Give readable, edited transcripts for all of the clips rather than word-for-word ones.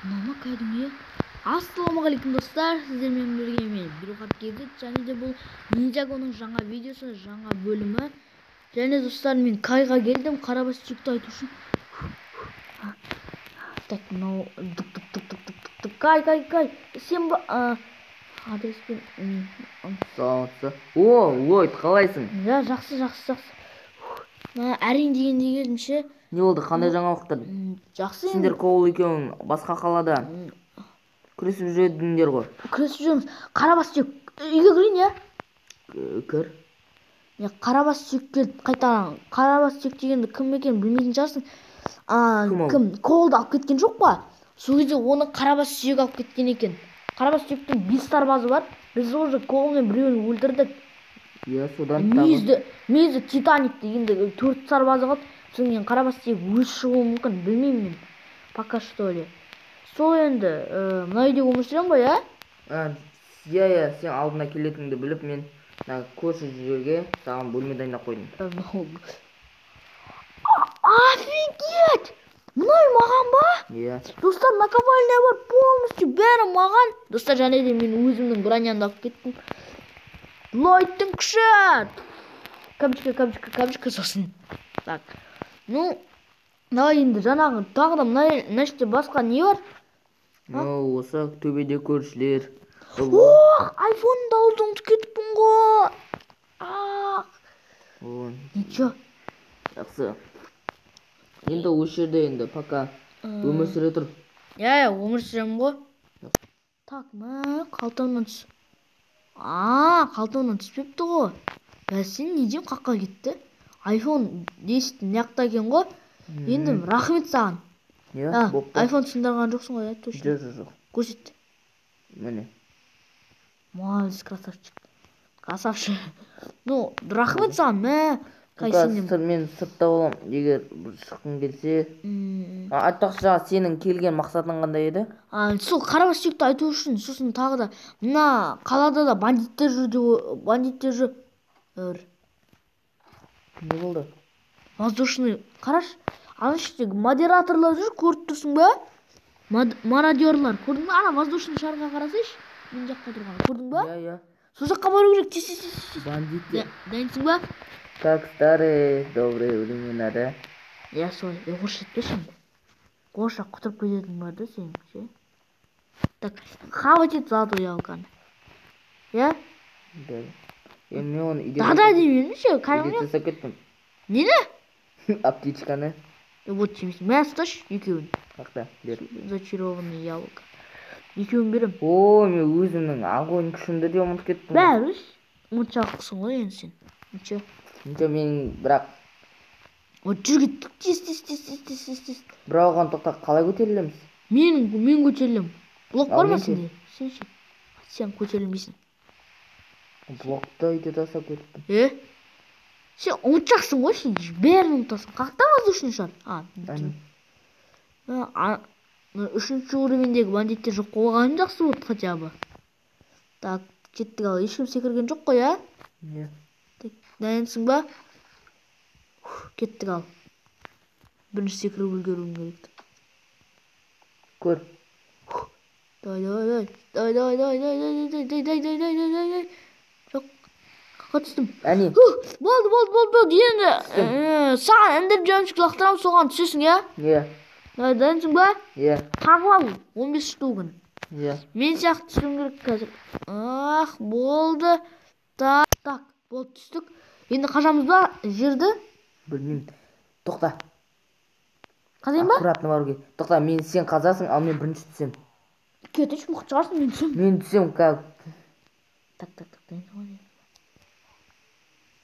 Мынау ма Кайдың үйі? Ассалаумағалейкум, достар! Сіздермен бірге мен, Бирухат Kz, және де бұл Ниндзягоның жаңа видеосы, жаңа бөлімі. Және, достар, мен Кайға келдім, қарабас сүйекті айту үшін. Так, мынау дық дық дық дық дық дық дық. Кай, Кай, Кай, сен ба? Адреспен. Саламатсыз. О, Ллойд, қалайсың? Ja, жақсы, жақсы, жақсы. Мына әрең дегенде келдім ше. Не болды, қандай жаңалықтар? Жақсы енді. Сендер Коул екеуің басқа қалада күресіп жүредіңдер ғой. Күресіп жүрміз. Қарабас сүйек. Үйге кірейін, иә? Кір. Не, қарабас сүйек келді қайтадан. Қарабас сүйек дегенді кім екенін білмейтін шығарсың. Кім ол? Кім? Колды алып кеткен жоқ па? Сол кезде оны қарабас сүйек алып кеткен екен. Қарабас сүйектің 5 сарбазы бар. Біз уже Колмен біреуін өлтірдік. Иә, содан тағы. Мүйізді Титаник дегенді 4 сарбазы қалды. Содан кейін қарабас сүйек өзі шығуы мүмкін, білмеймін мен. Пока что ли. Сол енді, мына үйде өмір сүремін ғой, иә? Иә, иә, сен алдына келетініңді біліп, мен мына көрші жерге саған бөлме дайындап қойдым. Офигеть! Мына үй маған ба? Иә. Достар, наковальня бар, полностью бәрі маған. Достар, және де мен өзімнің бронямды алып кеттім. Ллойдтың күші! Кабочка, кабочка, кабочка сосын. Так. Ну, давай енді жаңағы тағы да мына жерде басқа не бар? Ну, осы төбеде көршілер. Ох, айфонымды алуды ұмытып кетіппін ғой. Ах. Ой. Ничего. Жақсы. Енді осы жерде енді пока өмір сүре тұр. Иә, иә, өмір сүремін ғой. Так, мә, қалтамнан түс. А, қалтамнан түспепті ғой. Бәсе, неден қаққа кетті? Айфон 10 мына жақта екен ғой. Енді рахмет саған. Иә, бопты. Айфон сындырған жоқсың ғой, иә, точно. Жоқ, жоқ, жоқ. Көрсет. Міне. Молодец, красавчик. Красавчик. Ну, рахмет саған, мә. Қай Пока сенен? Мен сыртта боламын, егер бір шыққың келсе. Айтпақшы, жаңа сенің келген мақсатың қандай еді? Сол қарабас сүйекті айту үшін, сосын тағы да мына қалада да бандиттер жүр деп бандиттер жүр. Өр. Не болды? Воздушный, қарашы, ана жерде модераторлар жүр, көріп тұрсың ба? Мародерлар, көрдің ба? Ана воздушный шарға қарасайшы, мен жаққа тұрған, көрдің ба? Иә, иә. Сол жаққа бару керек, тез, тез, тез, тез. Бандиттер. Дайынсың ба? Как старые добрые времена, да? Иә, солай. Орысша айтпашы енді. Орысша құтырып кететін бар да сенің, ше? Так, хавать золотой яблоконы. Иә? Да. Мен оны үйде Да, да демеймін ше, үйде кәдімгі. тастап кеттім. Нені? Аптечканы. Вот жемейсің. Мә, ұсташы екеуін. Қақта, бер. Зачарованный яблоко. Екеуін берем. О, мен өзімнің огонь күшімді де ұмытып кеттім. Бәрі ұмытшақсың ғой енді сен. Ничего. Ничего, мен бірақ Вот жүр, кеттік, тез, тез, тез, тез, тез, тез, тез. Бірақ оған тоқта, қалай көтерілеміз? Мен көтерілемін. Блок Ал бар ма мен ше? сенде? Сен ше? Сен көтерілмейсің. Блокты үйде тастап кеттім. Е? Сен ұмытшақсың ғой, сен бәрін ұмытасың. Қақта воздушный шар? А, Әне. Мына үшінші уровеньдегі бандиттер жоқ болғаны жақсы болды хотя бы. Так, кеттік ал. Ешкім секірген жоқ қой, ә? Иә. Так, дайынсың ба? Фух, кеттік ал. Бірінші секіріп үлгеруім керек. Көр. Давай, давай, давай. Давай, давай, давай, давай, давай, давай, давай, давай, давай, давай, давай. Жоқ. Қаққа түстім. Әне. Фух, болды, болды, болды, болды. Енді, саған ендір жемшік лақтырамын, соған түсесің, иә? Иә. Давай, дайынсың ба? Иә. Тағып ал, 15 штугін. Иә. Мен сияқты түсуім керек қазір. Ах, болды. Так, так, болды, түстік. Енді қажамыз ба жерді? Білмеймін. Тоқта. Қазайын ба? Аккуратно бару керек. Тоқта, мен сен қазасың, ал мен бірінші түсем. Кетші, мықты шығарсың, мен түсем. Мен түсем, как? Так, так, так, дайынсың ғой.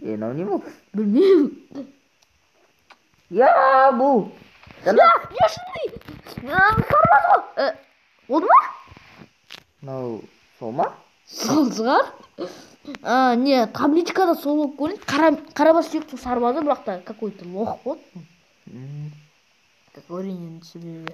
Е, мынау не болды? Білмеймін. Я, бұл. Я, бешеный! Сарбаз ғой. Болды ма? Мынау сол ма? Сол шығар. Не, табличкада сол болып көрінеді. Қарабас сүйектің сарбазы, бірақ та какой-то лох болды. Так, әрине түсіп.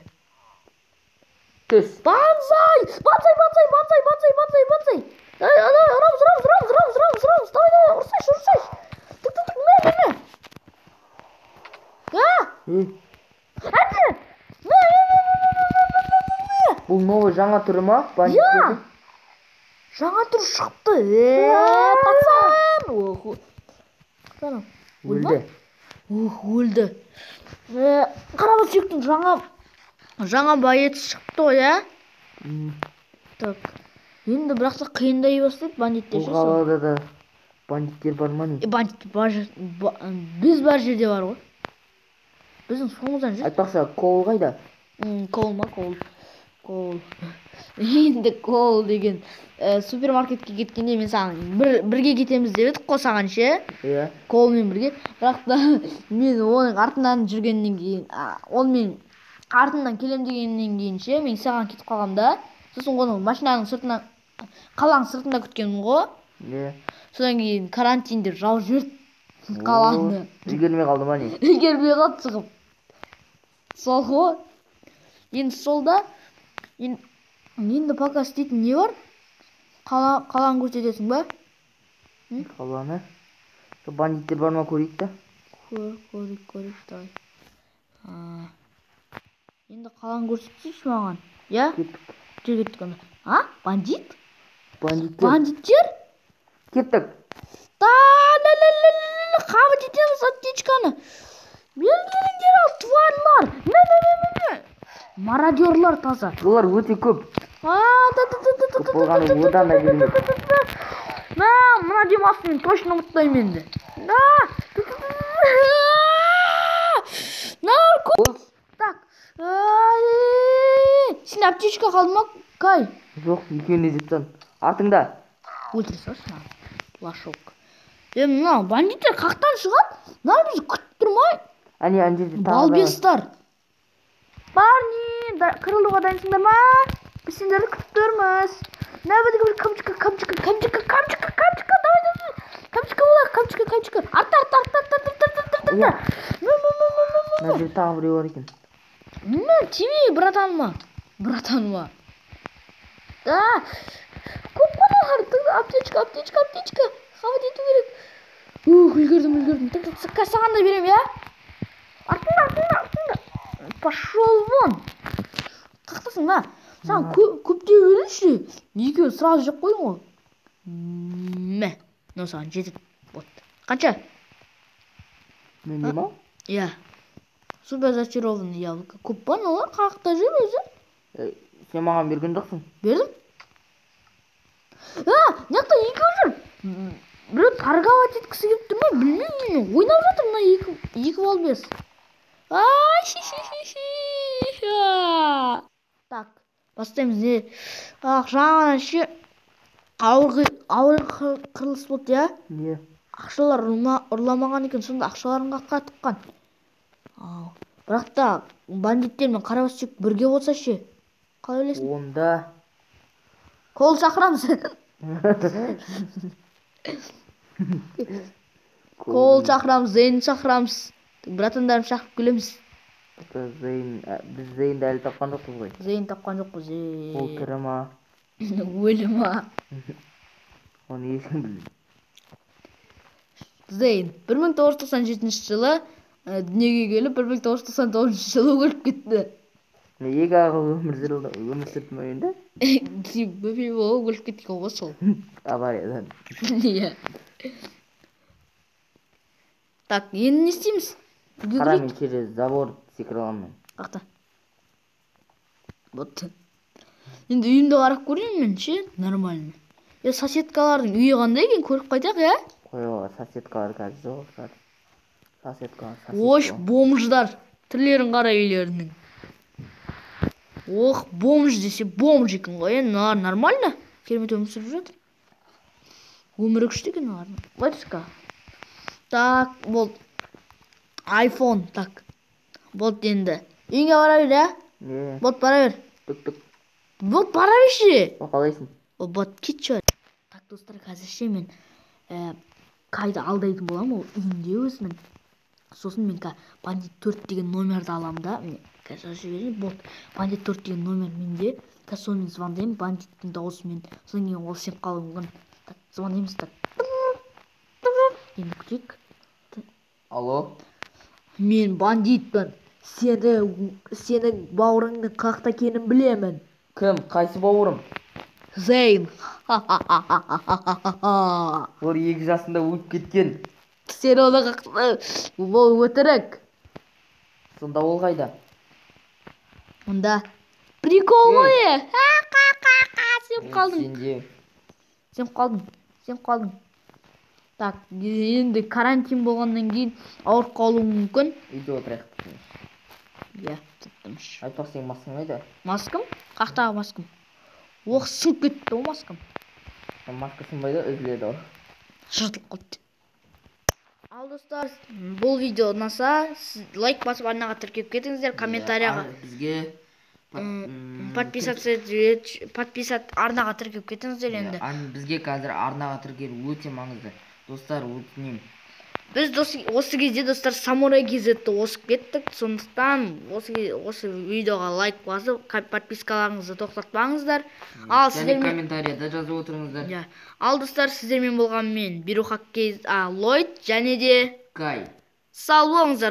Түс. Банзай! Банзай, банзай, банзай, банзай, банзай, банзай! Давай, давай, ұрамыз, ұрамыз, ұрамыз, ұрамыз, ұрамыз, ұрамыз. Давай, давай, ұрсайшы, ұрсайшы. Тік, тік, тік, мә, мә, мә. А! Ей. Әне! Мә, мә, мә, мә, мә, мә, мә, Бұл новый жаңа түрі ма? Иә. Жаңа түр шықты. Пацан. Оху. Пацан. Өлді. Ух, өлді. Қарабас сүйектің жаңа боец шықты ғой, ә? Так. Енді бірақ та қиындай бастады бандиттер. Бұл қалада да бандиттер бар ма не? Бандит бар, біз бар жерде бар ғой. Біздің соңымыздан жүр. Айтпақшы, Кол қайда? Кол ма, Кол. Кол. Енді Кол деген супермаркетке кеткенде мен саған бірге кетеміз деп едік қой саған ше? Иә. Колмен бірге. Бірақ та мен оның артынан жүргеннен кейін, ол мен артынан келем дегеннен кейін ше, мен саған кетіп қалғам да. Сосын оны машинаның сыртынан, қаланың сыртында күткенмін ғой. Иә. Содан кейін карантинде жауып жіберді қаланы. Үлгермей қалды ма не? Үлгермей қалды шығып. Сол ғой. Енді сол да, енді пока істейтін не бар? Қаланы көрсетесің ба? Қаланы. Бандиттер бар ма көрейік та? Көрейік, көрейік, давай. Енді қаланы көрсетсейші маған. Иә? Кеттік. Жүр, кеттік онда. А? Бандит? Бандиттер. Бандиттер? Кеттік. Та, ла, ла, ла, ла, ла, қабыл етеміз аптечканы. Белгілендер ал, тварлар. Мә, мә, мә, мә, мә. Мародерлар таза. Олар өте көп. А, та, та, та, та, та, Көп та, болғаны та, та, одан да та, та, керемет. та, та, та. Мә, мына демалысты мен точно ұмытпаймын енді. Да. Та, та, та, та. Нарко. Так. Ай, сен аптечка қалды ма, Кай? Жоқ, екеуін де жеп тастадым. Артыңда. Өлтіре салшы мынаны. Лошок. Мына бандиттер қақтан шығады? Мына бізді күтіп тұрмай. Әне, ана жерде тағы да бар. Балбестар. Парни, қырылуға дайынсыңдар ма? Біз сендерді күтіп тұрмыз. На, бір, бір, камчика, камчика, камчика, камчика, камчика, давай, давай. Камчика болайық, камчика, камчика. Арта, арта, арта, арта, арта, арта, арта, арта. Иә. Мә, мә, мә, мә, мә, мә. Мына жерде тағы біреу бар екен. Мә, тиме, братаныма. Братаныма. Да. Көп қой олар. Тыңда, аптечка, аптечка, аптечка. Хавать ету керек. Ух, үлгердім, үлгердім. Так, так, так, саған да беремін, иә? Артыңда, артыңда, артыңда. Пошел вон. Қақтасың ба? Саған көптеу берейінші. Екеуін сразу жеп қойдың ғой. Мә, мынау саған жетеді. Вот. Қанша? Менде ма? Иә. Супер зачарованный яблоко. Көп па мыналар? Қақта жүр өзі? Сен маған берген жоқсың. Бердім. А, мына жақта екеуі жүр. Біреу торговать еткісі келіп тұр ма? Білмеймін мен. Ойнап жатыр мына екі балбес. Ай, ши, ши, ши, ши. Так, бастаймыз. Не? Ақ, жаңа ше ауыр қырылыс болды, иә? Не? Ақшалар ұрламаған екен, сонда ақшаларын қаққа тыққан. Ау. Бірақ та бандиттер мен қарабас сүйек бірге болса ше? Қалай ойлайсың? Онда Кол шақырамыз. Кол шақырамыз, Зейн шақырамыз. Братандарым шақырып келеміз. Зейн, біз Зейнді әлі тапқан жоқпыз ғой. Зейн тапқан жоқпыз, Ол тірі ма? Өлі ма? Оны ешкім білмейді. Зейн бір мың тоғыз жүз тоқсан жетінші жылы дүниеге келіп, бір мың тоғыз жүз тоқсан тоғызыншы жылы өліп кетті. Не, екі ақ жыл өмір сүрді ма енді? Бөпе болып өліп кеткен ғой сол. Авариядан. Иә. Так, енді не істейміз? Үйге Қара, кірейік. мен через забор секіре аламын. Қақта. Вот. Енді үйімді қарап көрейін мен ше, нормально. Соседкалардың үйі қандай екен, көріп қайтайық, иә? Қой, олар соседкалар қазір жоқ шығар. Соседкалар, соседка. Ош, бомждар. Түрлерін қара үйлерінің. Ох, бомж десе бомж екен ғой, мыналар нормально? Керемет өмір сүріп жатыр. Өмірі күшті екен мыналардың. Батюшка. Так, болды. Айфон, так. Болды енді. Үйіңе бара бер, ә? Не? Болды, бара бер. Түк, түк. Болды, бара берші. О, қалайсың? О, болды, кетші. Так, достар, қазір ше мен Кайды алдайтын боламын, ол үйінде өзінің. Сосын мен бандит 4 деген номерді аламын да, міне, қазір жазып жіберейін. Болды, бандит 4 деген номер менде. Қазір сонымен звондаймын, бандиттің дауысымен. Содан кейін ол сеніп қалуы мүмкін. Так, звондаймыз, так. Енді күтейік. Алло? Мен бандитпін. Сенің бауырыңның қақта екенін білемін. Кім? Қайсы бауырым? Зейн. Ол 2 жасында өліп кеткен. Сен оны ол өтірік. Сонда ол қайда? Онда прикол ғой. Ей. Сеніп қалдың. Сенде. Сеніп қалдың. Сеніп қалдың. Так, енді карантин болғаннан кейін ауырып қалуым мүмкін. Үйде отырайық. Иә, тып-тыныш. Айтпақ, сенің маскаң қайда? Маскам? Қаяқтағы маскам? Ох, сынып кетті ғой маскам. Маска сынбайды, үзіледі ғой. Жыртылып қалды. Ал, достар, бұл видео ұнаса, сіз лайк басып, арнаға тіркеліп кетіңіздер, комментарияға Бізге подписаться, подписать, арнаға тіркеліп кетіңіздер енді. Бізге қазір арнаға тіркелу өте маңызды, достар, өтінемін. Біз осы кезде, достар, Самурай Кезетті осып кеттік, сондықтан осы видеоға лайк басып, подпискаларыңызды тоқтатпаңыздар. Ал Және сіздермен комментарияда жазып отырыңыздар. Иә. Ал, достар, сіздермен болған мен, Бирухак Лойд және де Кай. Сау болыңыздар.